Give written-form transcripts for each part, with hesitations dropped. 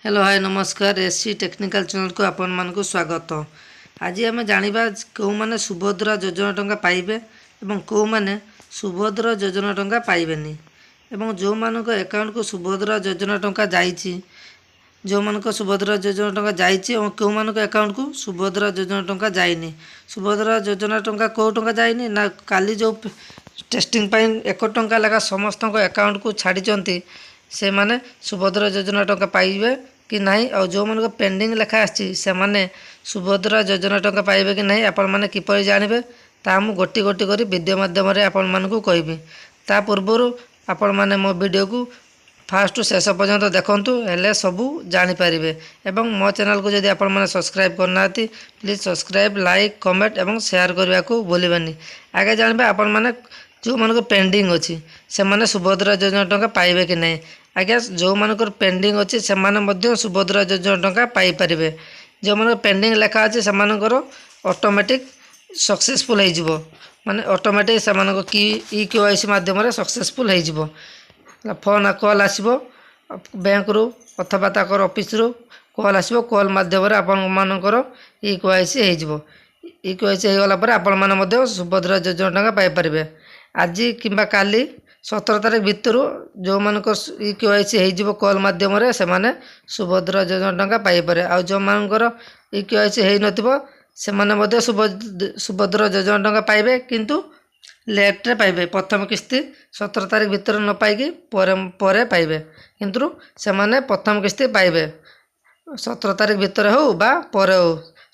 Hello, ହାଏ, ନମସ୍କାର। S C technical ଚ୍ୟାନେଲ୍କୁ ଆପଣମାନଙ୍କୁ ସ୍ୱାଗତ। ଆଜି ଆମେ ଜାଣିବା କେଉଁମାନେ ସୁଭଦ୍ରା ଯୋଜନା ଟଙ୍କା ପାଇବେ ଏବଂ କେଉଁମାନେ ସୁଭଦ୍ରା ଯୋଜନା ଟଙ୍କା ପାଇବେନି ଏବଂ ଯେଉଁମାନଙ୍କ ଆକାଉଣ୍ଟକୁ ସୁଭଦ୍ରା ଯୋଜନା ଟଙ୍କା ଯାଇଛି, ଯେଉଁମାନଙ୍କ ସୁଭଦ୍ରା ଯୋଜନା ଟଙ୍କା ଯାଇଛି ଏବଂ କେଉଁମାନଙ୍କ ଆକାଉଣ୍ଟକୁ ସୁଭଦ୍ରା ଯୋଜନା ଟଙ୍କା ଯାଇନି। ସୁଭଦ୍ରା ଯୋଜନା ଟଙ୍କା କେଉଁ ଟଙ୍କା ଯାଇନି ନା, କାଲି ଯେଉଁ ଟେଷ୍ଟିଂ ପାଇଁ 1 ଟଙ୍କା ଲେଖା ସମସ୍ତଙ୍କ ଆକାଉଣ୍ଟକୁ ଛାଡ଼ିଛନ୍ତି, ସେମାନେ ସୁଭଦ୍ରା ଯୋଜନା ଟଙ୍କା ପାଇବେ କି ନାହିଁ ଆଉ ଯେଉଁମାନଙ୍କ ପେଣ୍ଡିଂ ଲେଖା ଆସିଛି, ସେମାନେ ସୁଭଦ୍ରା ଯୋଜନା ଟଙ୍କା ପାଇବେ କି ନାହିଁ, ଆପଣମାନେ କିପରି ଜାଣିବେ, ତାହା ମୁଁ ଗୋଟି ଗୋଟି କରି ଭିଡ଼ିଓ ମାଧ୍ୟମରେ ଆପଣମାନଙ୍କୁ କହିବି। ତା ପୂର୍ବରୁ ଆପଣମାନେ ମୋ ଭିଡ଼ିଓକୁ ଫାଷ୍ଟରୁ ଶେଷ ପର୍ଯ୍ୟନ୍ତ ଦେଖନ୍ତୁ, ହେଲେ ସବୁ ଜାଣିପାରିବେ। ଏବଂ ମୋ ଚ୍ୟାନେଲକୁ ଯଦି ଆପଣମାନେ ସବସ୍କ୍ରାଇବ୍ କରିନାହାନ୍ତି, ପ୍ଲିଜ୍ ସବସ୍କ୍ରାଇବ୍, ଲାଇକ୍, କମେଣ୍ଟ ଏବଂ ସେୟାର କରିବାକୁ ଭୁଲିବେନି। ଆଗେ ଜାଣିବେ ଆପଣମାନେ, ଯେଉଁମାନଙ୍କ ପେଣ୍ଡିଂ ଅଛି, ସେମାନେ ସୁଭଦ୍ରା ଯୋଜନା ଟଙ୍କା ପାଇବେ କି ନାହିଁ। ଆଜ୍ଞା, ଯେଉଁମାନଙ୍କର ପେଣ୍ଡିଂ ଅଛି, ସେମାନେ ମଧ୍ୟ ସୁଭଦ୍ରା ଯୋଜନା ଟଙ୍କା ପାଇପାରିବେ। ଯେଉଁମାନଙ୍କର ପେଣ୍ଡିଂ ଲେଖା ଅଛି, ସେମାନଙ୍କର ଅଟୋମେଟିକ୍ ସକ୍ସେସଫୁଲ୍ ହେଇଯିବ, ମାନେ ଅଟୋମେଟିକ୍ ସେମାନଙ୍କ କି ଇ କେୱାଇସି ମାଧ୍ୟମରେ ସକ୍ସେସଫୁଲ୍ ହେଇଯିବ। ଫୋନ୍ କଲ୍ ଆସିବ, ବ୍ୟାଙ୍କରୁ ଅଥବା ତାଙ୍କର ଅଫିସରୁ କଲ୍ ଆସିବ। କଲ୍ ମାଧ୍ୟମରେ ଆପଣମାନଙ୍କର ଇ କେୱାଇସି ହେଇଯିବ। ଇ କେୱାଇସି ହେଇଗଲା ପରେ ଆପଣମାନେ ମଧ୍ୟ ସୁଭଦ୍ରା ଯୋଜନା ଟଙ୍କା ପାଇପାରିବେ। ଆଜି କିମ୍ବା କାଲି 17 ତାରିଖ ଭିତରୁ ଯେଉଁମାନଙ୍କ ଇ କେୱାଇସି ହେଇଯିବ କଲ୍ ମାଧ୍ୟମରେ, ସେମାନେ ସୁଭଦ୍ରା ଯୋଜନା ଟଙ୍କା ପାଇପାରିବେ। ଆଉ ଯେଉଁମାନଙ୍କର ଇ କେୱାଇସି ହେଇନଥିବ, ସେମାନେ ମଧ୍ୟ ସୁଭଦ୍ରା ଯୋଜନା ଟଙ୍କା ପାଇବେ, କିନ୍ତୁ ଲେଟ୍ରେ ପାଇବେ। ପ୍ରଥମ କିସ୍ତି 17 ତାରିଖ ଭିତରେ ନ ପାଇକି ପରେ ପରେ ପାଇବେ, କିନ୍ତୁ ସେମାନେ ପ୍ରଥମ କିସ୍ତି ପାଇବେ। 17 ତାରିଖ ଭିତରେ ହେଉ ବା ପରେ ହେଉ,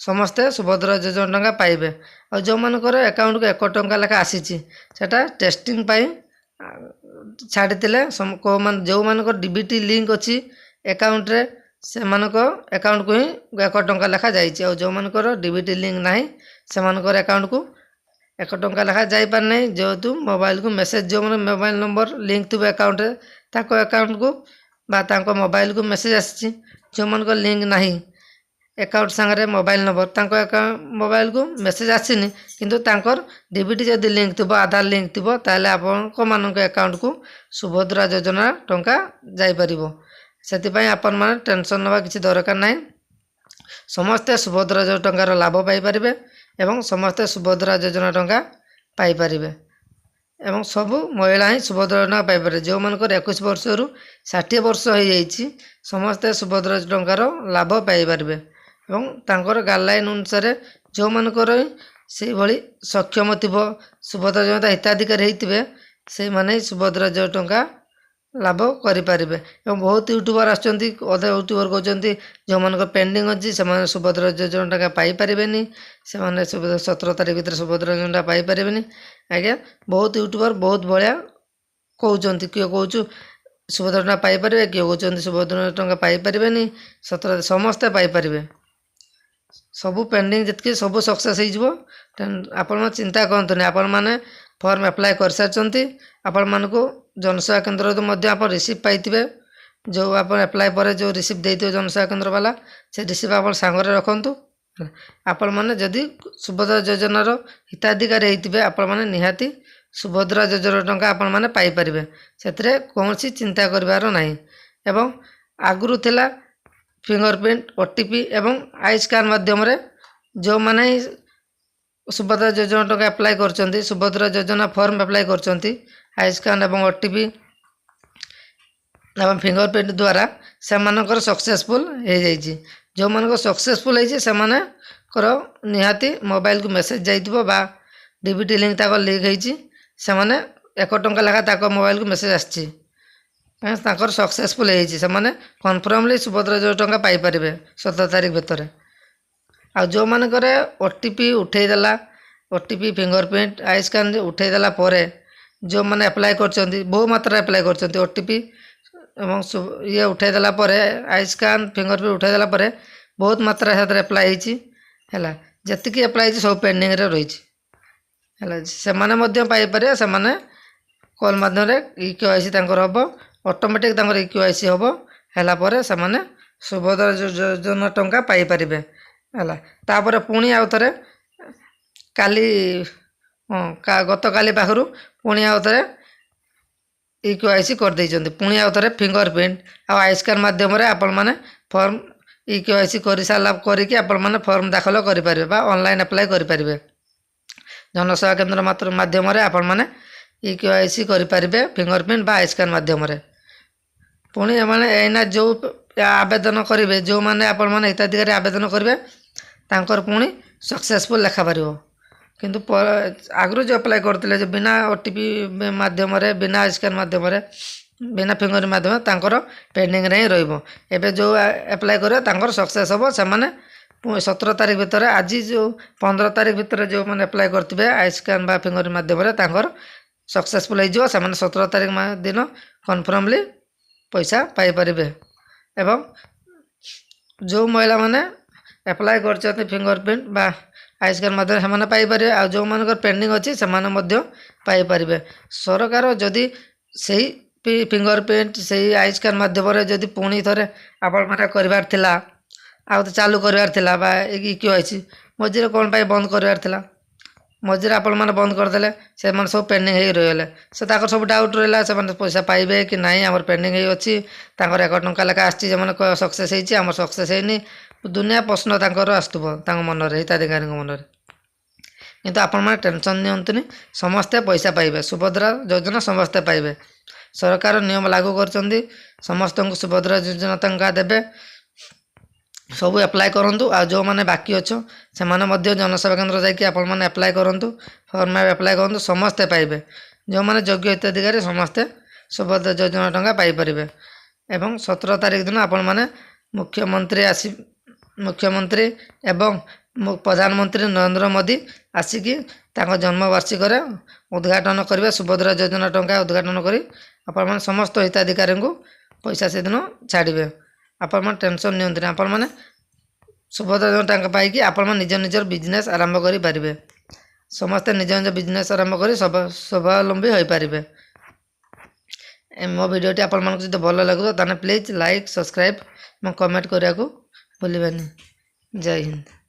ସମସ୍ତେ ସୁଭଦ୍ରା ଯୋଜନା ଟଙ୍କା ପାଇବେ। ଆଉ ଯେଉଁମାନଙ୍କର ଆକାଉଣ୍ଟକୁ 1 ଟଙ୍କା ଲେଖା ଆସିଛି, ସେଇଟା ଟେଷ୍ଟିଂ ପାଇଁ ଛାଡ଼ିଥିଲେ। କେଉଁମାନେ, ଯେଉଁମାନଙ୍କର ଡିବିଟି ଲିଙ୍କ ଅଛି ଆକାଉଣ୍ଟରେ, ସେମାନଙ୍କ ଆକାଉଣ୍ଟକୁ ହିଁ 1 ଟଙ୍କା ଲେଖା ଯାଇଛି। ଆଉ ଯେଉଁମାନଙ୍କର ଡିବିଟି ଲିଙ୍କ ନାହିଁ, ସେମାନଙ୍କର ଆକାଉଣ୍ଟକୁ 1 ଟଙ୍କା ଲେଖା ଯାଇପାରୁନାହିଁ। ଯେହେତୁ ମୋବାଇଲକୁ ମେସେଜ୍, ଯେଉଁମାନେ ମୋବାଇଲ ନମ୍ବର ଲିଙ୍କ ଥିବ ଆକାଉଣ୍ଟରେ, ତାଙ୍କ ଆକାଉଣ୍ଟକୁ ବା ତାଙ୍କ ମୋବାଇଲକୁ ମେସେଜ୍ ଆସିଛି। ଯେଉଁମାନଙ୍କ ଲିଙ୍କ ନାହିଁ ଆକାଉଣ୍ଟ ସାଙ୍ଗରେ ମୋବାଇଲ ନମ୍ବର, ତାଙ୍କ ଆକାଉଣ୍ଟ ମୋବାଇଲକୁ ମେସେଜ୍ ଆସିନି। କିନ୍ତୁ ତାଙ୍କର ଡିବିଟି ଯଦି ଲିଙ୍କ ଥିବ, ଆଧାର ଲିଙ୍କ ଥିବ, ତାହେଲେ ଆପଣଙ୍କ ମାନଙ୍କ ଆକାଉଣ୍ଟକୁ ସୁଭଦ୍ରା ଯୋଜନା ଟଙ୍କା ଯାଇପାରିବ। ସେଥିପାଇଁ ଆପଣମାନେ ଟେନସନ୍ ନେବା କିଛି ଦରକାର ନାହିଁ। ସମସ୍ତେ ସୁଭଦ୍ରା ଯୋଜନା ଟଙ୍କାର ଲାଭ ପାଇପାରିବେ ଏବଂ ସମସ୍ତେ ସୁଭଦ୍ରା ଯୋଜନା ଟଙ୍କା ପାଇପାରିବେ ଏବଂ ସବୁ ମହିଳା ହିଁ ସୁଭଦ୍ରା ଟଙ୍କା ପାଇପାରିବେ। ଯେଉଁମାନଙ୍କର 21 ବର୍ଷରୁ 60 ବର୍ଷ ହୋଇଯାଇଛି, ସମସ୍ତେ ସୁଭଦ୍ରା ଟଙ୍କାର ଲାଭ ପାଇପାରିବେ। ଏବଂ ତାଙ୍କର ଗାଇଡ଼ଲାଇନ୍ ଅନୁସାରେ ଯେଉଁମାନଙ୍କର ସେଇଭଳି ସକ୍ଷମ ଥିବ, ସୁଭଦ୍ରା ଯୋଜନା ହିତାଧିକାରୀ ହେଇଥିବେ, ସେଇମାନେ ସୁଭଦ୍ରା ଯୋଜନା ଟଙ୍କା ଲାଭ କରିପାରିବେ। ଏବଂ ବହୁତ ୟୁଟ୍ୟୁବର୍ ଆସୁଛନ୍ତି, ଅଧା ୟୁଟ୍ୟୁବର୍ କହୁଛନ୍ତି ଯେଉଁମାନଙ୍କର ପେଣ୍ଡିଂ ଅଛି, ସେମାନେ ସୁଭଦ୍ରା ଯୋଜନା ଟଙ୍କା ପାଇପାରିବେନି, ସେମାନେ 17 ତାରିଖ ଭିତରେ ସୁଭଦ୍ରା ଯୋଜନା ପାଇପାରିବେନି। ଆଜ୍ଞା, ବହୁତ ୟୁଟ୍ୟୁବର୍ ବହୁତ ଭଳିଆ କହୁଛନ୍ତି। କିଏ କହୁଛୁ ସୁଭଦ୍ରା ଟଙ୍କା ପାଇପାରିବେ, କିଏ କହୁଛନ୍ତି ସୁଭଦ୍ରା ଟଙ୍କା ପାଇପାରିବେନି 17। ସମସ୍ତେ ପାଇପାରିବେ। ସବୁ ପେଣ୍ଡିଂ ଯେତିକି, ସବୁ ସକ୍ସେସ୍ ହେଇଯିବ। ଆପଣ ଚିନ୍ତା କରନ୍ତୁନି। ଆପଣମାନେ ଫର୍ମ ଆପ୍ଲାଏ କରିସାରିଛନ୍ତି। ଆପଣମାନଙ୍କୁ ଜନସେବା କେନ୍ଦ୍ରରୁ ମଧ୍ୟ ଆପଣ ରିସିପ୍ଟ ପାଇଥିବେ। ଯେଉଁ ଆପଣ ଆପ୍ଲାଏ ପରେ ଯେଉଁ ରିସିପ୍ଟ ଦେଇଥିବେ ଜନସେବା କେନ୍ଦ୍ର ବାଲା, ସେ ରିସିପ୍ଟ ଆପଣ ସାଙ୍ଗରେ ରଖନ୍ତୁ। ଆପଣମାନେ ଯଦି ସୁଭଦ୍ରା ଯୋଜନାର ହିତାଧିକାରୀ ହେଇଥିବେ, ଆପଣମାନେ ନିହାତି ସୁଭଦ୍ରା ଯୋଜନା ଟଙ୍କା ଆପଣମାନେ ପାଇପାରିବେ। ସେଥିରେ କୌଣସି ଚିନ୍ତା କରିବାର ନାହିଁ। ଏବଂ ଆଗରୁ ଥିଲା ଫିଙ୍ଗର ପ୍ରିଣ୍ଟ, ଓଟିପି ଏବଂ I scan ମାଧ୍ୟମରେ ଯେଉଁମାନେ ସୁଭଦ୍ରା ଯୋଜନା ଟଙ୍କା ଆପ୍ଲାଏ କରୁଛନ୍ତି, ସୁଭଦ୍ରା ଯୋଜନା ଫର୍ମ ଆପ୍ଲାଏ କରୁଛନ୍ତି, I scan ଏବଂ ଓଟିପି ଏବଂ ଫିଙ୍ଗର ପ୍ରିଣ୍ଟ ଦ୍ୱାରା ସେମାନଙ୍କର ସକ୍ସେସଫୁଲ୍ ହେଇଯାଇଛି। ଯେଉଁମାନଙ୍କର ସକ୍ସେସଫୁଲ୍ ହେଇଛି, ସେମାନଙ୍କର ନିହାତି ମୋବାଇଲକୁ ମେସେଜ୍ ଯାଇଥିବ ବା ଡିବିଟି ଲିଙ୍କ ତାଙ୍କର ଲିଙ୍କ ହେଇଛି। ସେମାନେ 1 ଟଙ୍କା ଲେଖା ତାଙ୍କ ମୋବାଇଲକୁ ମେସେଜ୍ ଆସିଛି, ତାଙ୍କର ସକ୍ସେସଫୁଲ୍ ହେଇଛି। ସେମାନେ କନଫର୍ମଲି ସୁଭଦ୍ରା ଯୋଜନା ଟଙ୍କା ପାଇପାରିବେ 17 ତାରିଖ ଭିତରେ। ଆଉ ଯେଉଁମାନଙ୍କର ଓଟିପି ଉଠେଇଦେଲା, OTP, finger print, I scan ଉଠେଇଦେଲା ପରେ ଯେଉଁମାନେ ଆପ୍ଲାଏ କରିଛନ୍ତି, ବହୁ ମାତ୍ରାରେ ଆପ୍ଲାଏ କରିଛନ୍ତି, ଓଟିପି ଏବଂ ଇଏ ଉଠେଇଦେଲା ପରେ, I scan, finger print ଉଠେଇଦେଲା ପରେ ବହୁତ ମାତ୍ରାରେ ସେଥିରେ ଆପ୍ଲାଏ ହେଇଛି। ହେଲା, ଯେତିକି ଆପ୍ଲାଏ ହେଇଛି, ସବୁ ପେଣ୍ଡିଂରେ ରହିଛି। ହେଲା, ସେମାନେ ମଧ୍ୟ ପାଇପାରିବେ। ସେମାନେ କଲ୍ ମାଧ୍ୟମରେ ଇ କେୱାଇସି ତାଙ୍କର ହେବ, ଅଟୋମେଟିକ୍ ତାଙ୍କର ଇ କେୱାଇସି ହେବ। ହେଲା ପରେ ସେମାନେ ସୁଭଦ୍ରା ଯୋଜନା ଟଙ୍କା ପାଇପାରିବେ। ହେଲା, ତାପରେ ପୁଣି ଆଉ ଥରେ କାଲି, ହଁ, ଗତକାଲି ପାଖରୁ ପୁଣି ଆଉ ଥରେ ଇ କେୱାଇସି କରିଦେଇଛନ୍ତି। ପୁଣି ଆଉ ଥରେ ଫିଙ୍ଗର ପ୍ରିଣ୍ଟ ଆଉ I scan ମାଧ୍ୟମରେ ଆପଣମାନେ ଫର୍ମ ଇ କେୱାଇସି କରିସାରିଲା କରିକି ଆପଣମାନେ ଫର୍ମ ଦାଖଲ କରିପାରିବେ ବା ଅନଲାଇନ୍ ଆପ୍ଲାଏ କରିପାରିବେ। ଜନସେବା କେନ୍ଦ୍ର ମାତ୍ର ମାଧ୍ୟମରେ ଆପଣମାନେ ଇ କେୱାଇସି କରିପାରିବେ ଫିଙ୍ଗର ପ୍ରିଣ୍ଟ ବା I scan ମାଧ୍ୟମରେ। ପୁଣି ଏମାନେ ଏଇନା ଯେଉଁ ଆବେଦନ କରିବେ, ଯେଉଁମାନେ ଆପଣମାନେ ହିତାଧିକାରୀ ଆବେଦନ କରିବେ, ତାଙ୍କର ପୁଣି ସକ୍ସେସଫୁଲ୍ ଲେଖାପାରିବ। କିନ୍ତୁ ଆଗରୁ ଯେଉଁ ଆପ୍ଲାଏ କରିଥିଲେ ଯେ ବିନା ଓଟିପି ମାଧ୍ୟମରେ, ବିନା I scan ମାଧ୍ୟମରେ, ବିନା ଫିଙ୍ଗର ମାଧ୍ୟମରେ, ତାଙ୍କର ପେଣ୍ଡିଂରେ ହିଁ ରହିବ। ଏବେ ଯେଉଁ ଆପ୍ଲାଏ କରିବେ, ତାଙ୍କର ସକ୍ସେସ୍ ହେବ। ସେମାନେ 17 ତାରିଖ ଭିତରେ, ଆଜି ଯେଉଁ 15 ତାରିଖ ଭିତରେ ଯେଉଁମାନେ ଆପ୍ଲାଏ କରିଥିବେ I scan ବା ଫିଙ୍ଗର ମାଧ୍ୟମରେ, ତାଙ୍କର ସକ୍ସେସଫୁଲ୍ ହେଇଯିବ। ସେମାନେ 17 ତାରିଖ ଦିନ କନଫର୍ମଲି ପଇସା ପାଇପାରିବେ। ଏବଂ ଯେଉଁ ମହିଳାମାନେ ଆପ୍ଲାଏ କରିଛନ୍ତି ଫିଙ୍ଗର ପ୍ରିଣ୍ଟ ବା I scan ମାଧ୍ୟମରେ, ସେମାନେ ପାଇପାରିବେ। ଆଉ ଯେଉଁମାନଙ୍କର ପେଣ୍ଡିଂ ଅଛି, ସେମାନେ ମଧ୍ୟ ପାଇପାରିବେ। ସରକାର ଯଦି ସେଇ ଫିଙ୍ଗର ପ୍ରିଣ୍ଟ, ସେଇ I scan ମାଧ୍ୟମରେ ଯଦି ପୁଣି ଥରେ ଆପଣମାନେ କରିବାର ଥିଲା, ଆଉ ତ ଚାଲୁ କରିବାର ଥିଲା ବା ଇ କେୱାଇସି, ମଝିରେ କ'ଣ ପାଇଁ ବନ୍ଦ କରିବାର ଥିଲା? ମଝିରେ ଆପଣମାନେ ବନ୍ଦ କରିଦେଲେ, ସେମାନେ ସବୁ ପେଣ୍ଡିଂ ହେଇକି ରହିଗଲେ। ସେ ତାଙ୍କର ସବୁ ଡାଉଟ୍ ରହିଲା, ସେମାନେ ପଇସା ପାଇବେ କି ନାହିଁ, ଆମର ପେଣ୍ଡିଂ ହେଇ ଅଛି, ତାଙ୍କର 1 ଟଙ୍କା ଲେଖା ଆସିଛି, ସେମାନେ ସକ୍ସେସ୍ ହେଇଛି, ଆମର ସକ୍ସେସ୍ ହେଇନି। ଦୁନିଆ ପ୍ରଶ୍ନ ତାଙ୍କର ଆସୁଥିବ ତାଙ୍କ ମନରେ, ହିତାଧିକାରୀଙ୍କ ମନରେ। କିନ୍ତୁ ଆପଣମାନେ ଟେନସନ୍ ନିଅନ୍ତୁନି, ସମସ୍ତେ ପଇସା ପାଇବେ। ସୁଭଦ୍ରା ଯୋଜନା ସମସ୍ତେ ପାଇବେ। ସରକାର ନିୟମ ଲାଗୁ କରିଛନ୍ତି, ସମସ୍ତଙ୍କୁ ସୁଭଦ୍ରା ଯୋଜନା ଟଙ୍କା ଦେବେ। ସବୁ ଆପ୍ଲାଏ କରନ୍ତୁ। ଆଉ ଯେଉଁମାନେ ବାକି ଅଛ, ସେମାନେ ମଧ୍ୟ ଜନସେବା କେନ୍ଦ୍ର ଯାଇକି ଆପଣମାନେ ଆପ୍ଲାଏ କରନ୍ତୁ, ଫର୍ମ ଆପ୍ଲାଏ କରନ୍ତୁ। ସମସ୍ତେ ପାଇବେ। ଯେଉଁମାନେ ଯୋଗ୍ୟ ହିତାଧିକାରୀ, ସମସ୍ତେ ସୁଭଦ୍ରା ଯୋଜନା ଟଙ୍କା ପାଇପାରିବେ। ଏବଂ 17 ତାରିଖ ଦିନ ଆପଣମାନେ ମୁଖ୍ୟମନ୍ତ୍ରୀ ଆସି, ମୁଖ୍ୟମନ୍ତ୍ରୀ ଏବଂ ପ୍ରଧାନମନ୍ତ୍ରୀ ନରେନ୍ଦ୍ର ମୋଦି ଆସିକି ତାଙ୍କ ଜନ୍ମବାର୍ଷିକରେ ଉଦ୍ଘାଟନ କରିବେ। ସୁଭଦ୍ରା ଯୋଜନା ଟଙ୍କା ଉଦ୍ଘାଟନ କରି ଆପଣମାନେ ସମସ୍ତ ହିତାଧିକାରୀଙ୍କୁ ପଇସା ସେଦିନ ଛାଡ଼ିବେ। ଆପଣମାନେ ଟେନସନ୍ ନିଅନ୍ତୁନି। ଆପଣମାନେ ସୁଭଦ୍ରା ଯୋଜନା ଟଙ୍କା ପାଇକି ଆପଣମାନେ ନିଜ ନିଜର ବିଜନେସ୍ ଆରମ୍ଭ କରିପାରିବେ। ସମସ୍ତେ ନିଜ ନିଜ ବିଜନେସ୍ ଆରମ୍ଭ କରି ସ୍ୱାବଲମ୍ବୀ ହୋଇପାରିବେ। ମୋ ଭିଡ଼ିଓଟି ଆପଣମାନଙ୍କୁ ଯଦି ଭଲ ଲାଗିବ, ତାହେଲେ ପ୍ଲିଜ୍ ଲାଇକ୍, ସବସ୍କ୍ରାଇବ୍ ଏବଂ କମେଣ୍ଟ କରିବାକୁ ଭୁଲିବେନି। ଜୟ ହିନ୍ଦ।